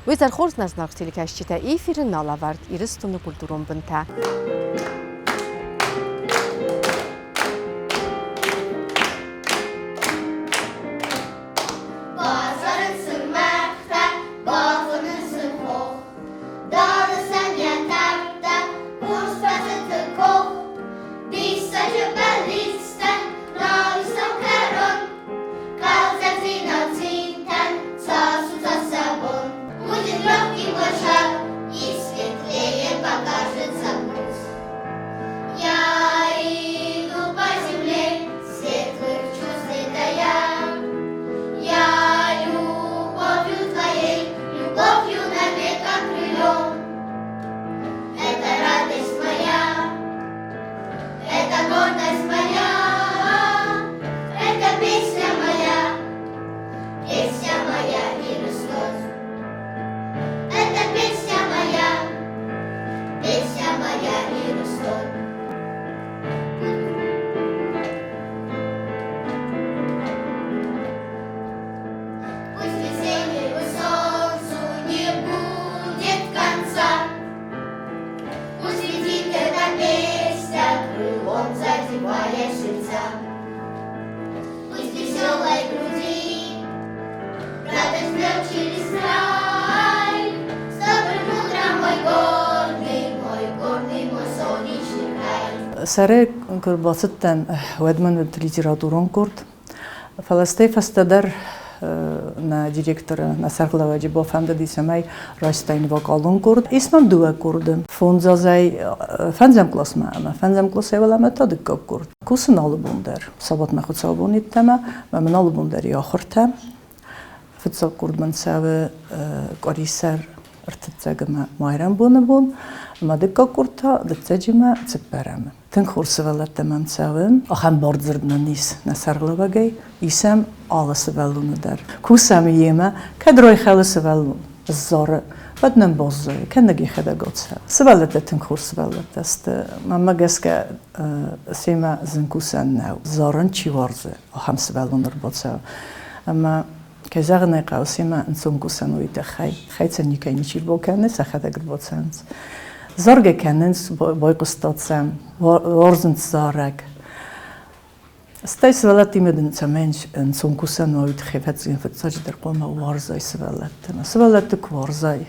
Уый дӕр хорз нӕ зынаргъ телекӕсджытӕ эфиры нал ӕвӕрд Ирыстоны культурон бынтӕ. Базарынц сын мӕргътӕ, бафынынц сын хох. Дары сӕм йӕ тӕрттӕ, урс фӕзыты кох. Диссаджы бӕллицтӕн нал и сӕм кӕрон. Хъӕлдзӕгдзинад цинтӕн цас у цас сӕ бон. Будет легкий мой шаг, и светлее покажется путь. Я иду по земле, светлых чувств не тая. Я любовью твоей, любовью навек окрылен. Это радость моя, это гордость моя, это песня моя, песня моя Иристон. Это песня моя, песня моя Иристон. Пусть весеннему солнцу не будет конца, Пусть летит эта песня, крылом задевая сердца. Пусть веселой груди радость бьет через край. С добрым утром, мой горный, мой горный, мой солнечный край. Сӕрӕй куы рбацыдтӕн, уӕд мын уыд литературон къорд. Фӕлӕ стӕй фӕстӕдӕр нӕ директоры, нӕ сӕргълӕууӕджы бафӕндыди, цӕмӕй райстаин вокалон къорд. Ис мӕм дыууӕ къорды. Фондз азӕй фӕндзӕм къласмӕ ӕмӕ фӕндзӕм къласӕй уӕлӕмӕ та дыккаг къорд. Кусын алы бон дӕр. Сабатмӕ хуыцаубон йеддӕмӕ, ӕмӕ мын алы бон дӕр и ахуыртӕ. Фыццаг къорд мын цӕуы къуырисӕр ӕртыццӕг ӕмӕ майрӕмбоны бон, ӕмӕ дыккаг къорд та дыццӕджы мӕ цыппӕрӕмы. Тынг хорз сывӕллӕттӕ мӕм цӕуы. Ахӕм бардзырд нын ис нӕ сӕргълӕууӕгӕй. Исӕм алы сывӕллоны дӕр. Кусӕм йемӕ, кӕд райхӕлы сывӕллон, сзары, уӕд нӕм баззайы, кӕнӕг йӕхӕдӕг ацӕуы. Сывӕллӕттӕ тынг хорз сывӕллӕттӕ сты. Мӕнмӕ гӕсгӕ семӕ зын кусӕн нӕу. Зарын чи уарзы, ахӕм сывӕллон ӕрбацӕуы. Ӕмӕ кӕй зӕгъын ӕй хъӕуы, семӕ ӕнцон кусӕн уый тыххӕй. Хӕцӕн никӕй ничи рбакӕны, сӕхӕдӕг ӕрбацӕуынц. Заргӕ кӕнынц, байхъуыстат сӕм, уарзынц зарӕг. Стӕй сывӕллӕттимӕ дын цӕмӕй ӕнцон кусӕн уа, уый тыххӕй фӕццӕгӕн фыццаджыдӕр хъуамӕ уарзай сывӕллӕтты. Сывӕллӕтты куы уарзай,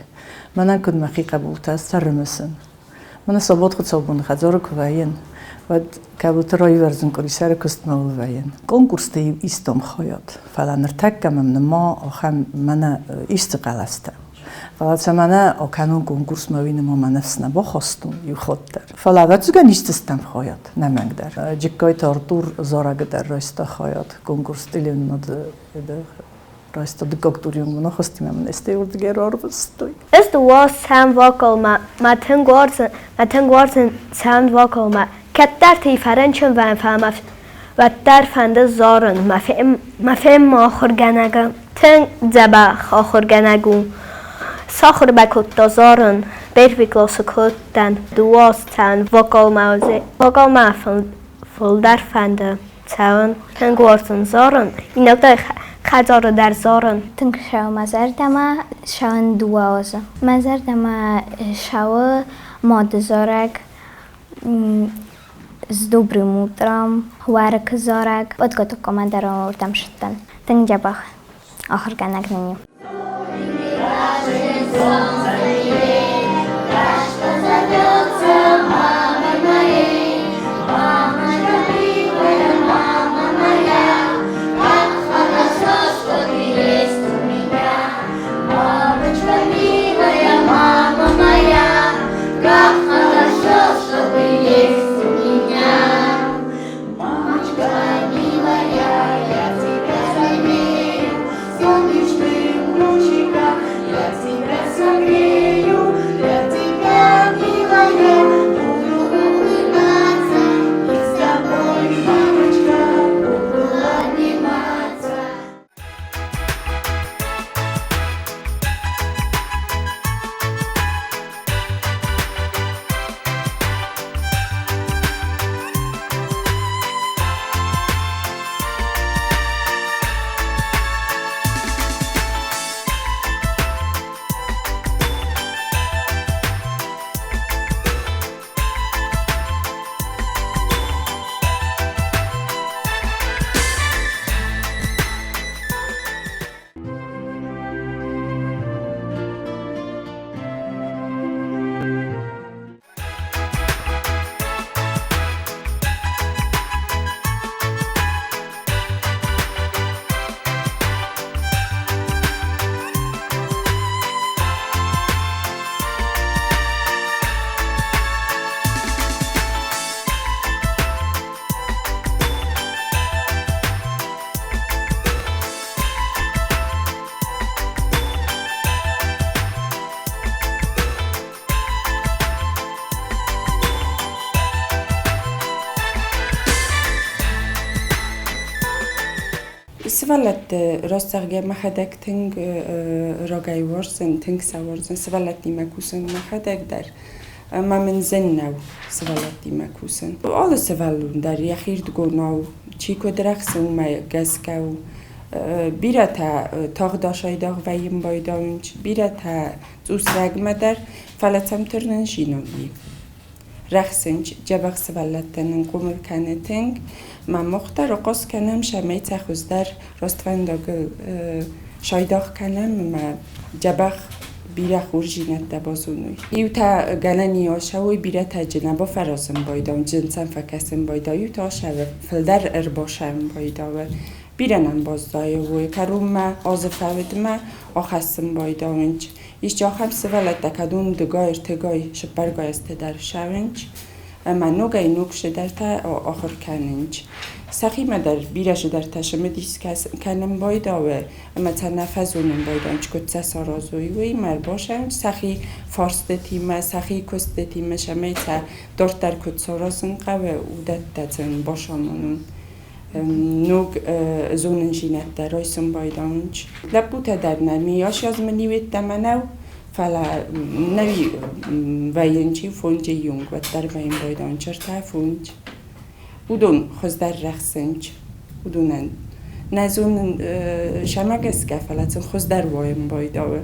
мӕнӕн куыд мӕхи хъӕбултӕ, ӕз сӕ рымысын. Мӕнӕ сабот хуыцаубоны хӕдзары куы вӕййын, уӕд кӕуылты райвӕрдзӕн къуырисӕры куыстмӕ вӕййын. Конкурсты-иу истон хайад, фӕлӕ ныртӕккӕ мӕм ныма ахӕм мӕнӕ исты хъӕлӕстӕ. Фӕлӕ цӕмӕ нӕ акӕнон конкурсмӕ, уый ныма мӕ ныфс нӕ бахастон иу хатт дӕр. Фӕлӕ ӕвӕццӕгӕн исты стӕм хайад, нӕмӕнг дӕр. Джыккайты Артур зарӕгы дӕр райста хайад конкурс Телеуынынады райста дыккаг турон мын ахастимӕ мын стӕй уырдыгӕй рарвыстой. Ӕз дыууӕ сӕм вокалмӕ мӕ тынг уарзын, мӕ тынг уарзын сӕм вокалмӕ. Кӕддӕрты фӕрынчын вӕййын, фӕлӕ мӕ уӕддӕр фӕнды зарын. Мӕ феммӕ ахуыргӕнӕг тынг дзӕбӕх ахуыргӕнӕг у. Сахуыр мӕ кодта зарын. Первый классы куы уыдтӕн, дыууӕ сӕм вокалмӕ вокалмӕ фылдӕр фӕнды цӕуын. Тынг уарзын зарын, иногда хӕдзары дӕр зарын. Тынг цӕуы мӕ зӕрдӕмӕ, цӕуын дыууӕ азы. Мӕ зӕрдӕмӕ цӕуы мады зарӕг, С добрым утром, уӕрыккы зарӕг. Подготовкӕмӕ дӕр уырдӕм сыдтӕн. Тынг дзӕбӕх ахуыргӕнӕг нын у. Как хорошо, что ты есть у меня. Мамочка милая, я тебя согрею, солнечным лучиком я тебя согрею. Сывӕллӕтты раст зӕгъгӕ мӕхӕдӕг тынг рагӕй уарзын, тынг сӕ уарзын. Сывӕллӕттимӕ кусын мӕхӕдӕг дӕр. Ӕмӕ мын зын нӕу сывӕллӕттимӕ кусын. Алы сывӕллон дӕр йӕхирдыгонау чи куыд рӕхсы, уымӕ гӕсгӕ у. Бирӕтӕ тагъд асайдагъ вӕййын байдайынц, бирӕтӕ цъус рӕгмӕ дӕр, фӕлӕ сӕм тырнын зинон и. Рӕхсынц, дзӕбӕх сывӕллӕттӕ нын хъомыл кӕны тынг. Мӕ мох дӕр ахъаз кӕнӕм, цӕмӕй сӕ хуыздӕр рӕствӕндагыл сайдагъ кӕнӕм ӕмӕ дзӕбӕх бирӕ хорздзинӕдтӕ базоной. Иутӕ гӕнӕн и ацӕуой, бирӕтӕ джы нӕ бафӕразын байдауынц, зын сӕм фӕкӕсын байдауы, иутӕ ацӕуы, фылдӕр ӕрбасӕм байдауы. Бирӕ нӕм баззайы уый кӕронмӕ, азы фӕудмӕ ахӕссын байдауынц. Исчи ахӕм сывӕллӕттӕ кӕдон дыгай, ӕртыгай, цыппӕргай азтӕ дӕр ссӕуынц ӕмӕ ногӕй-ног цыдӕртӕ ахуыр кӕнынц. Сӕхимӕ дӕр бирӕ цыдӕртӕ цымыдис кӕнын байдауы ӕмӕ сӕ нӕ фӕзонын байдайынц, куыд сӕ саразой, уый ӕмӕ ӕрбасӕуынц сӕхи фарстытимӕ, сӕхи куыстытимӕ, цӕмӕй сӕ дарддӕр куыд саразын хъӕуы, уыдӕттӕ сын бацамонын. Ног зонындзинӕдтӕ райсын байдайынц. Лӕппутӕ дӕр нӕ мийас азмы ниуедтӕмӕ нӕу, фӕлӕ нӕ вӕййынц иу фонджы иунг, уӕддӕр вӕййын байдайынц ӕртӕ фондз. Уыдон хуыздӕр рӕхсынц уыдонӕн. Нӕ зонын сӕмӕ гӕсгӕ, фӕлӕ сын хуыздӕр уайын байдауы.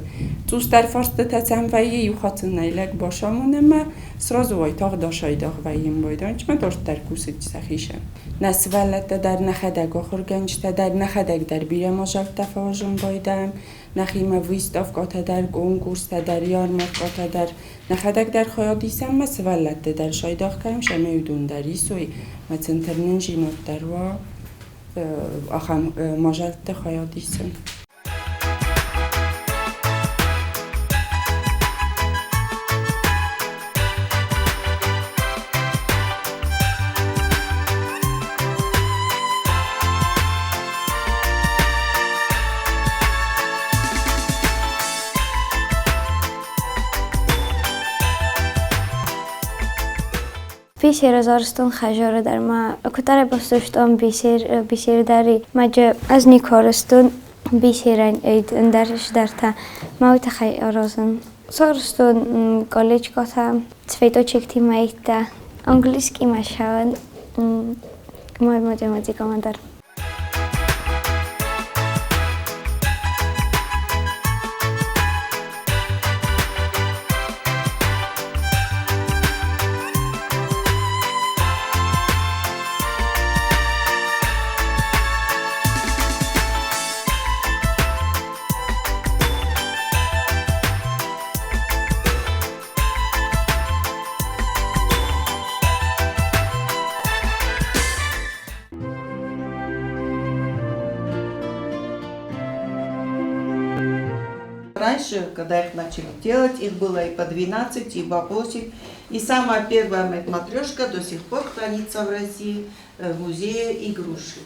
Цъусдӕр фарстытӕ сӕм вӕййы, иу хатт сын нӕй лӕг бацамон ӕмӕ сразу уайтагъд асайдагъ вӕййын байдайынц ӕмӕ дарддӕр кусынц сӕхицӕн. Нӕ сывӕллӕттӕ дӕр нӕхӕдӕг ахуыргӕнджытӕ дӕр нӕхӕдӕг дӕр бирӕ мадзӕлттӕ фӕуазын байдайӕм. Нӕхимӕ выставкӕтӕ дӕр, конкурстӕ дӕр, ярмаркӕтӕ дӕр. Нӕхӕдӕг дӕр хайад исӕм ӕмӕ сывӕллӕтты дӕр сайдагъ кӕнӕм, цӕмӕй уыдон дӕр исой, ӕмӕ сын тырнындзинад дӕр уа ахӕм мадзӕлтты хайад исын. Бисер ӕз хӕзоры дӕр ма куыддӕр бастуыстон бисер бисер дӕр маджы ӕз никуы арӕзтон бисерӕн ӕндӕр цыдӕртӕ ма уый тыххӕй аразын. Сарӕзтон колечкотӕ, цветочектимӕ английскимӕ сӕ математикӕмӕ дӕр. Раньше, когда их начали делать, их было и по 12, и по 8. И самая первая матрешка до сих пор хранится в России в музее игрушек.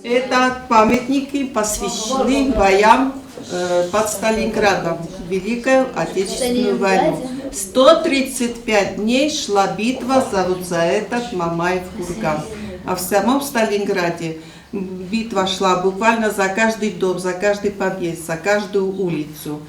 Это памятники посвящены боям под Сталинградом в Великую Отечественную войну. 135 дней шла битва за вот за этот Мамаев курган. А в самом Сталинграде битва шла буквально за каждый дом, за каждый подъезд, за каждую улицу.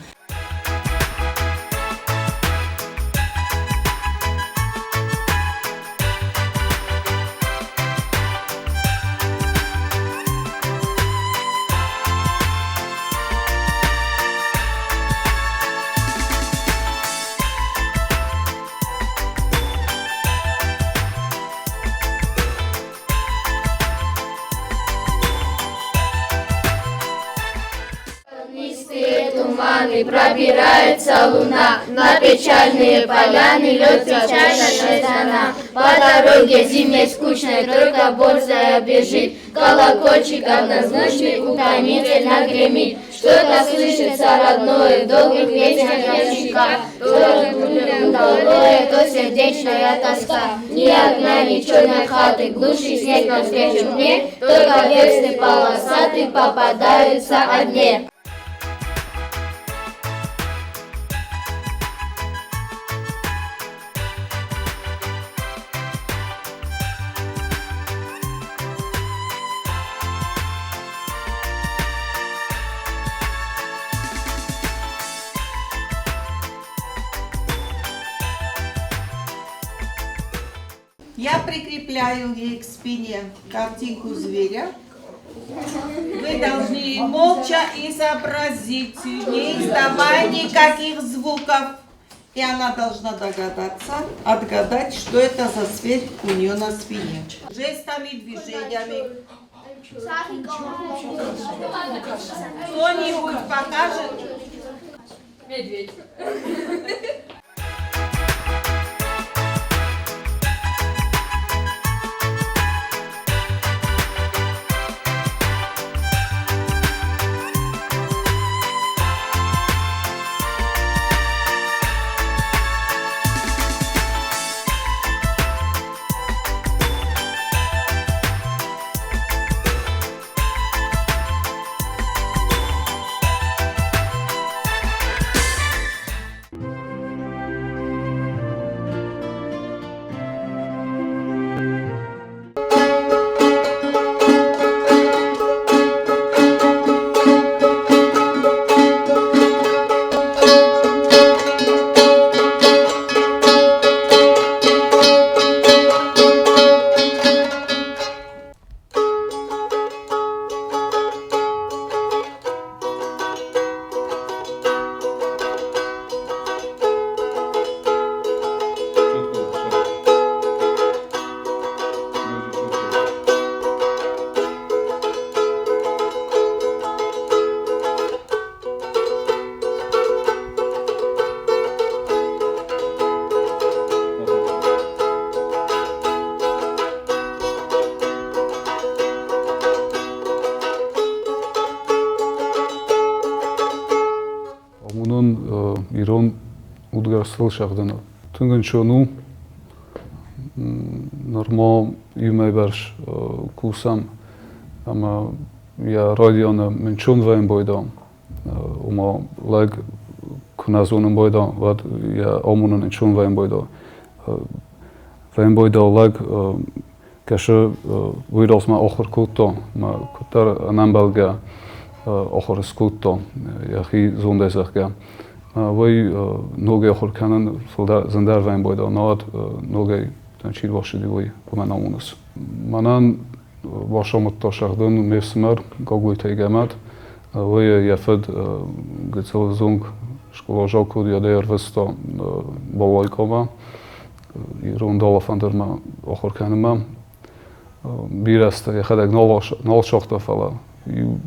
Туманы пробирается луна, на печальные поляны льет печаль. страна. По дороге зимней скучной тройка борзая бежит, Колокольчик однозвучный утомительно гремит. Что-то слышится родное в долгих песнях ямщика, То удалое, то сердечная тоска. Ни окна, ни черной хаты, глуши снег навстречу мне, Только версты полосатые попадаются одни. Я прикрепляю ей к спине картинку зверя. Вы должны молча изобразить, не издавая никаких звуков. И она должна догадаться, отгадать, что это за зверь у нее на спине. Жестами, движениями. Кто-нибудь покажет? Медведь. Амонын ирон удгӕрзтыл сӕгъдыныл. Тынг ӕнцон у, нырма иумӕ бӕрц кусӕм ӕмӕ йӕ райдианы мын чон вӕййын байдаа, ома лӕг куы нӕ зонын байдаа, уӕд йӕ амонын ӕнцон вӕййын байдаа. Вӕййын байдаа лӕг кӕсы уый размӕ ахуыр кодта, ӕмӕ куыддӕр ӕнӕмбӕлгӕ ахуыр скодта йӕхи зондӕй зӕгъгӕ. Уый ногӕй ахуыр кӕнын фылдӕр зындӕр вӕййын байдаа, науӕд ногӕй чи рбацыди, уый уымӕн амоныс. Мӕнӕн бацамыдта сӕгъдын ме фсымӕр Гаглойты Гӕмӕт. Уый йӕ фыд гыццыл зонг скъоладзау куы уыд, уӕд ӕй ӕрвыста балалайкӕмӕ, ирон далафӕндырмӕ ахуыр кӕнынмӕ. Бирӕ азты йӕхӕдӕг нал сагъта, фӕлӕ иу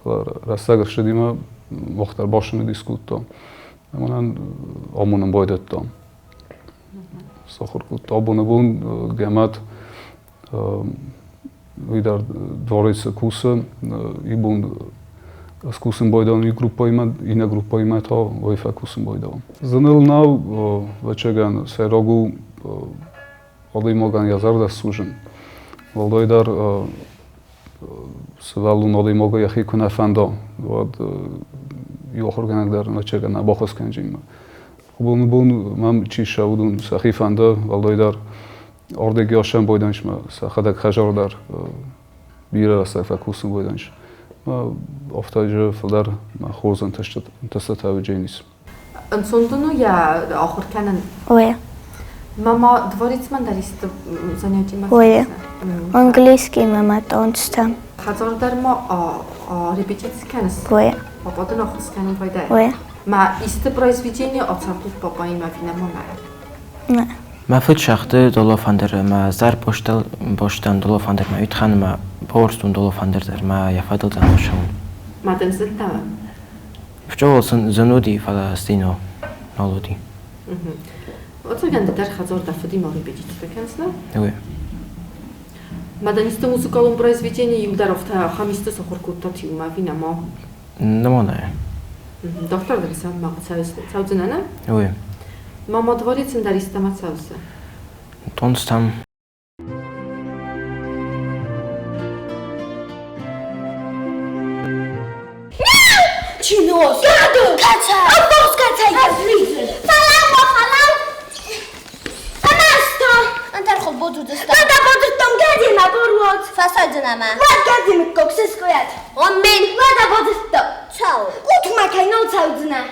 рӕстӕг ӕрцыди мӕ мах дӕр бацымыдис кодта. Мӕнӕн амонын байдыдта. Сахуыр кодта. Абоны бон Гӕмӕт уый дӕр дворец кусы. Ибон скусын байдайон иу группӕимӕ, иннӕ группӕимӕ та уый фӕкусын байдайон. Зыныл нӕу, ӕвӕццӕгӕн, сӕйраг у адӕймагӕн йӕ зӕрдӕ сузын. Уӕлдайдӕр сывӕллон адӕймагы йӕхи куы нӕ фӕнда, уӕд иу ахуыргӕнӕг дӕр ӕвӕццӕгӕн нӕ баххуыс кӕндзӕн. Абоны бон мӕм чи ссӕуы, уыдон сӕхи фӕнды, уӕлдайдӕр ардыгӕй асӕн байдайынц сӕхӕдӕг хӕдзары дӕр бирӕ рӕстӕг фӕкусын байдайынц. Афтӕ фылдӕр мӕ хорз ӕнтыстытӕ уыдзӕнис. Ӕнцон дын у йӕ ахуыр кӕнын? Ой. Мама дворецмӕ дӕр исты занятимӕ? Ой. Английский мӕ танцтӕ. Хӕдзары дӕр ма репетици кӕныс? Ой. Папа дын ӕххуыс кӕнын байдайы? Ой. Ма исты произведение ацӕрдут папаимӕ ӕви нӕма? Нӕ. Мӕ фыд сагъды долофӕндыр ӕмӕ ӕз дӕр бостӕн долофӕндырмӕ уьтхӕн ӕмӕ бауарзтон долофӕндыр дӕр ӕмӕ йӕ фӕдыл дзӕгъӕл цӕуын. Ма дын зыдта? Фчъол сын зын уыди, фӕлӕ стӕй нал уыди. Ӕцӕгӕн ды дӕр хӕдзар дӕ фыдимӕ репетицитӕ кӕныс, нӕ? Уый. Ма дӕн исты музыкалон произведение иу дӕр афтӕ ахӕм исты сахуыр кодтат иумӕ ӕви нӕма? Нӕма нӕ. Дарддӕр дӕр ма цӕудзынӕ, нӕ? Уый. Ма ма дворецӕн дӕр истӕмӕ цӕусы? Тонстам. Чинос! Гӕды! Кӕцӕй? Автобус кӕцӕй? Фӕлӕуу, фӕлӕуу! Ӕмӕста! Ӕндӕр хъуыбод уыдыстӕм. Уӕдӕ бодырдтам гӕдимӕ боруод. Фӕсайдзынӕ мӕ. Уӕд гӕди мыггаг сыскъуыйӕд. Оммен! Уӕдӕ бодырдтам. Цӕуыл? Къутумӕ кӕй нал цӕудзынӕ.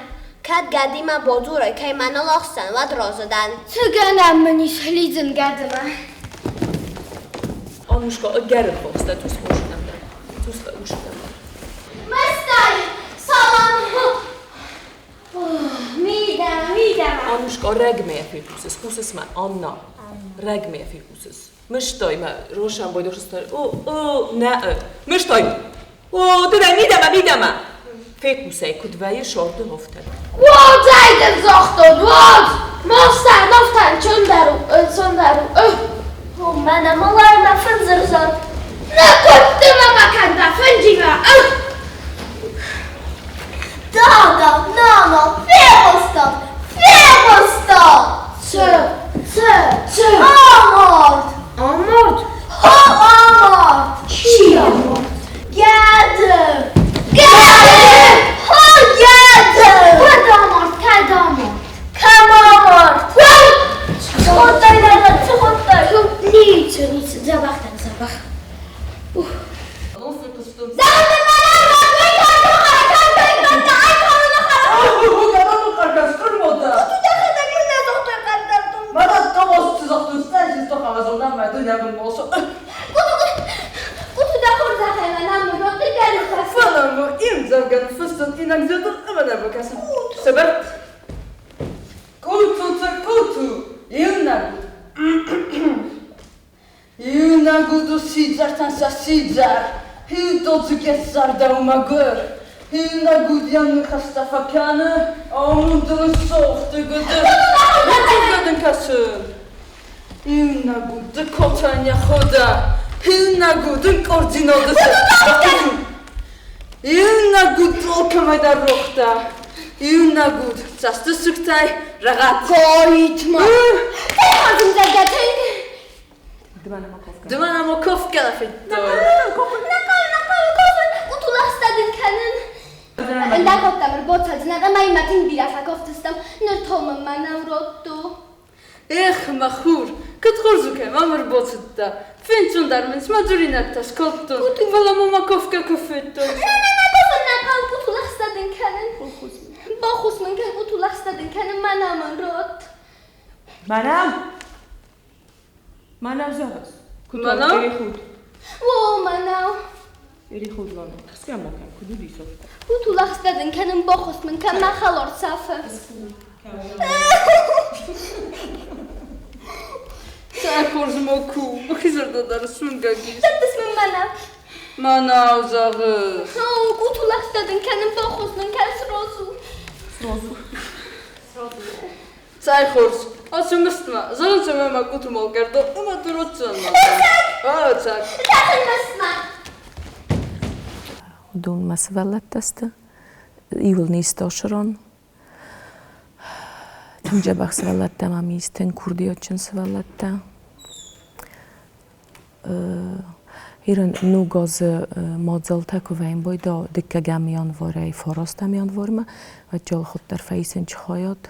Кӕд гӕдимӕ бодзурой, кӕй мӕ нал ахсдзӕн, уӕд разы дӕн. Цы гӕнӕн мын ис лидзын гӕдымӕ? Анушка, гӕрыхохста цъус ушинамда. Цъус ушинамда. Мӕстӕй! Салам! Мидӕмӕ, мидӕмӕ! Анушка, рӕгмӕ фехъусыс, хъусыс мӕ, Анна, рӕгмӕ фехъусыс. Мыстай мӕ, Рошан байдошыстар. О, о, нӕ, мыстай! О, ды дӕ мидӕмӕ, мидӕмӕ! Фехъусай, куыд вӕййы сӕрды афтӕ. Уодзӕй дын загътон, уодз! Мастӕн, афтӕн, чондӕр у, цондӕр у. О, мӕнӕ мылай мӕ фындзырзӕн. Нӕ куыдты мӕ ма кӕн дӕ фынджимӕ. Дада, нана, фехъуыстон, фехъуыстон! Цы, цы, цы? Амард! Амард? Хо амард! Чи амард? Гӕды! Гӕды! Хо гӕды! Кӕд амард, кӕд амард? Кӕм амард? Цы хуыдтай, дада, цы хуыдтай? Ницы, ницы, дзӕбӕх дӕн, дзӕбӕх. Уыдон мӕ сывӕллӕттӕ сты. Иуыл не стосырон. Тынг дзӕбӕх сывӕллӕттӕ мӕм ис, тынг курдиатджын сывӕллӕттӕ. Ирын ног азы мадзӕлттӕ куы вӕййын байдо дыккӕгӕм январӕй фарастӕм январмӕ, уӕд чалхуыддӕр фӕисын хайад,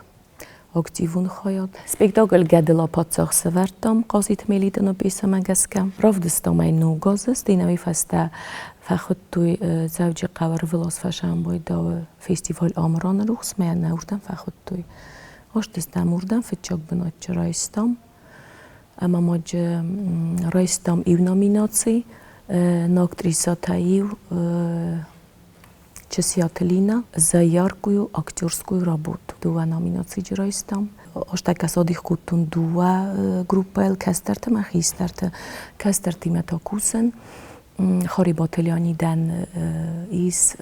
активон хайад. Спектакль Гӕдыла паддзах сӕвӕрдтам Хъазиты Мелитоны пьесӕмӕ гӕсгӕ. Равдыстам ӕй ног азы, стӕй нӕ уый фӕстӕ фӕхуыдтой Дзӕуджыхъӕуы ӕрвылаз фӕсамбойдауы фестиваль Амыраны рухсмӕ, нӕ уырдӕм фӕхуыдтой. Астыстӕм уырдӕм фыццаг бынатчы райстам ӕмӕ ма райстам иу номинаци, на актрисӕтӕ иу Чысиаты Лина за яркую актерскую работу. Дыууӕ номинацийы райстам. Ӕстӕггӕ садих кодтон дыууӕ группӕйыл кӕстӕртӕ ӕмӕ хистӕртӕ. Кӕстӕртимӕ та кусын. Харебаты Леонидӕн ис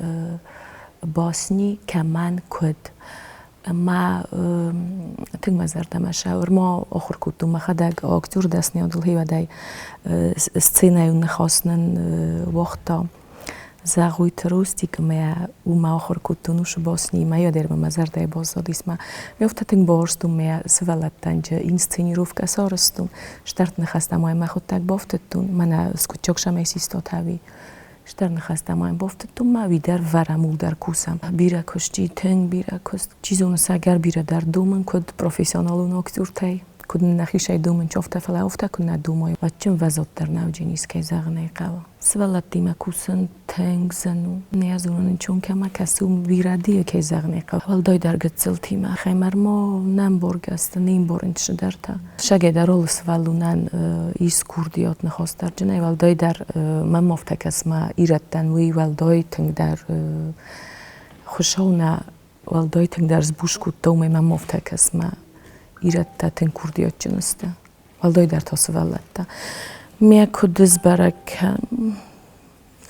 басни «Кӕмӕн куыд». Ӕмӕ тынг мӕ зӕрдӕмӕ сӕуыр ма ахуыр кодтон мӕхӕдӕг актер дӕсныйадыл хивӕдӕй сценӕйыл ныхас нын уагъта Зӕгъуйты Ростик ӕмӕ уымӕ ахуыр кодтон уыцы баснимӕ, йӕ мӕ зӕрдӕйы баззадис мӕ. Ме афтӕ тынг бауарзтон мӕ сывӕллӕттӕн инсценировкӕ сарӕзтон, стӕрт ныхӕстӕ ма мӕхуыдтӕг бафтыдтон, мӕнӕ скъуыддзаг сӕмӕй систот ӕви. Стыр ныхӕстӕ ма йын бафтыдтон мӕ уый дӕр вӕрӕмул дӕр кусӕм. Бирӕ куыст и, тынг бирӕ куыст. Чи зоны, сӕ ӕгӕр бирӕ дӕр домын, куыд профессионалон актертӕй, куыд нӕхицӕй домын чофтӕ, фӕлӕ афтӕ куы нӕ домой, уӕд вӕзотдӕр нӕуджын искӕй зӕгъын ӕй хъӕуы. Сывӕллӕттимӕ кусын тынг зын у. Нӕ зонын, чон кӕмӕ кӕсы, уым бирӕ дийы кӕй зӕгъын ӕй хъӕуы. Уӕлдайдӕр гыццылтимӕ. Хӕмӕр ма нӕ ӕмбаргӕ сты, не мбарынц цыдӕртӕ. Сагӕй ролы сывӕллонӕн ис курдиат ныхасдарджынӕй, уӕлдайдӕр мӕм афтӕ кӕсы, мӕ ирӕттӕн уый уӕлдай тынгдӕр Хуыцау нӕ уӕлдай тынгдӕр сбуц кодта, уымӕй мӕм афтӕ кӕсы, мӕ ирӕттӕ тынг курдиатджын сты. Уӕлдайдӕр та сывӕллӕттӕ. Мӕ куыд сбӕрӕг кӕн,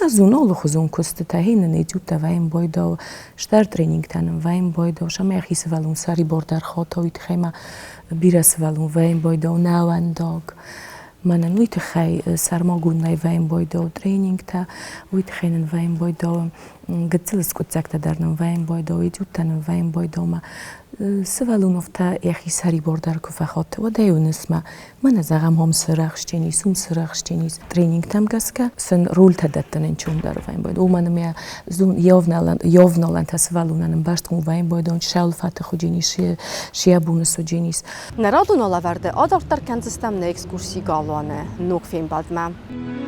Зон алыхуызон куыстытӕ, хи нын этюдтӕ вӕййын байдау, стӕр тренингтӕ нын вӕййын байдау, сӕмӕ йӕхи сывӕллон сӕрибар дӕр хата, уый тыххӕй ма бирӕ сывӕллон вӕййын байдау нӕуӕндаг. Мӕнӕн уый тыххӕй сӕрмагондӕй вӕййын байдау тренингтӕ, уый тыххӕй нын вӕййын байдау гыццыл скъуыддзӕгтӕ дӕр нын вӕййын байдау, этюдтӕ нын вӕййын байдау ма сывӕллон афтӕ йӕхи сӕрибар дӕр куы фӕхаты, уӕд ӕй уыныс ма Мӕнӕ, зӕгъӕм, ом сырӕхстджын ис, уым сырӕхстджын ис. Тренингтӕм гӕсгӕ сын рольтӕ дӕттын ӕнцондӕр вӕййы. Уымӕн ӕмӕ йе вналӕнтӕ сывӕллонӕн ӕмбӕстгонд вӕййы байдон сӕлфаты хуыджын ис, сӕ буны суджын ис. Нӕ радон алӕвӕрды адарддӕр кӕндзыстӕм нӕ экскурси галуаны ног фембӕлдмӕ.